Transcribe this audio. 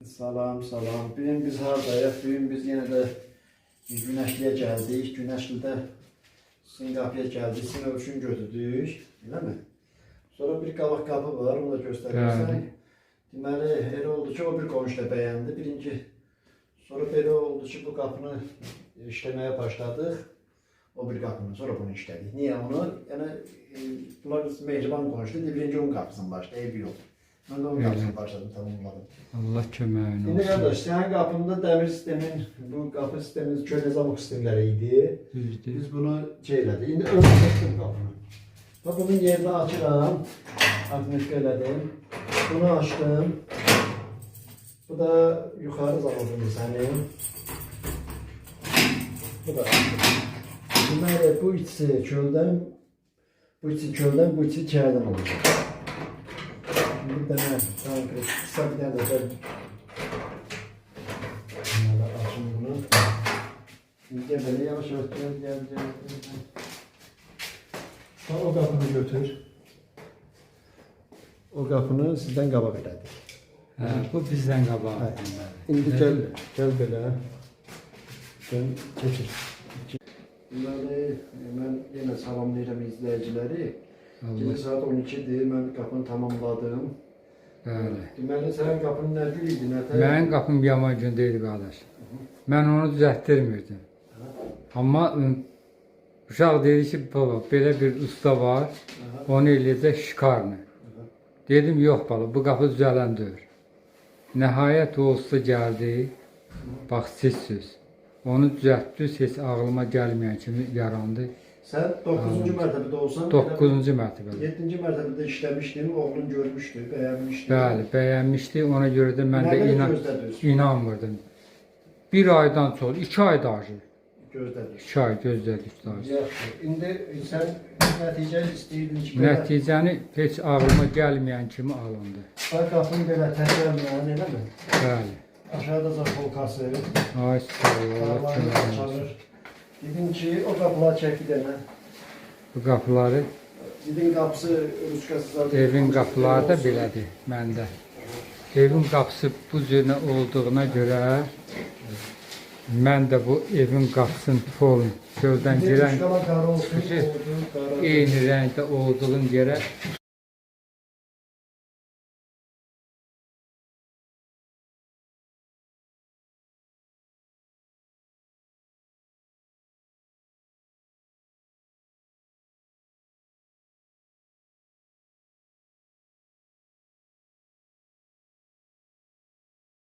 Salam, salam. Bugün biz hardayıq? Bugün biz yenə də Günəşliyə gəldik. Günəşlidə sizin qapıya gəldik. Sizin ölçünü götürdük. Eləmi? Sonra bir qabaq qapı var, onu da göstərirsən. Bəli. Deməli, elə oldu ki, o bir qonşu da bəyəndi. Birinci, sonra belə oldu ki, bu qapını işləməyə başladıq. O bir qapını, sonra bunu işlədik. Niyə onu? Yəni, bunlar mehriban qonşudur. Birinci onun qapısını başladı, eybi yox. Mən də onun qapısını başladım, tamamladım. Allah köməyin İndi olsun. qardaş, sənin qapında dəmir sistemin, bu qapı sistemin köhnə zamok sistemləri idi. Düzdür. Biz bunu şey elədik. İndi ön açdım qapını. Bax bunun yerini açıram. Atmosfer elədim. Bunu açdım. Bu da yuxarı zamokundur sənin. Bu da açdım. Deməli, bu ikisi köldən, bu ikisi köldən, bu ikisi içərdən olacaq. Şimdi bir dənə konkret, qısa bir dənə də deməli, açım bunu. Şimdi gəl belə yavaş yavaş gəl, gəl, gəl, gəl, gəl. Bax, o qapını götür. O qapını sizdən qabaq elədik. Hə, bu bizdən qabaq. Hə. İndi gəl, gəl belə. Sən keçir. Deməli, mən yenə salamlayıram izləyiciləri. Gecə Allah. saat 12-dir, mən qapını tamamladım. Bəli. Deməli, sənin qapın nə cür idi, nə tər? Mənim qapım yaman gündə idi qardaş. Mən onu düzəltdirmirdim. Amma uşaq dedi ki, baba belə bir usta var, onu eləyəcək şikarını. Dedim, yox bala, bu qapı düzələn deyil. Nəhayət o usta gəldi, bax sizsiz. Onu düzəltdi, heç ağlıma gəlməyən kimi yarandı. Sən 9-cu mərtəbədə olsan, 9-cu mərtəbədə. 7-ci mərtəbədə işləmişdim, oğlun görmüşdü, bəyənmişdi. Bəli, bəyənmişdi. Ona görə də mən Nə də qədər inan gözlədiniz? inanmırdım. Bir aydan çox, 2 ay daha. Gözlədik. 2 ay gözlədik daha. Yaxşı. İndi sən nəticə istəyirdin ki, belə, Nəticəni heç ağlıma gəlməyən kimi alındı. bax qapın belə təkrarla, eləmi? Bəli. Aşağıda zakolkası, Ay sağ ol, Allah qapıları köməyin olsun. açılır. Dedin ki, o qapılar çək bir dənə. Bu qapıları, Dedin qapısı, ruçkası zaten. evin qapıları da belədir məndə. Evin qapısı bu cürə olduğuna görə mən də bu evin qapısının polun çöldən İndi girən Ruçkalar qara olsun, çıxışı oldu, qara. eyni rəngdə olduğun yerə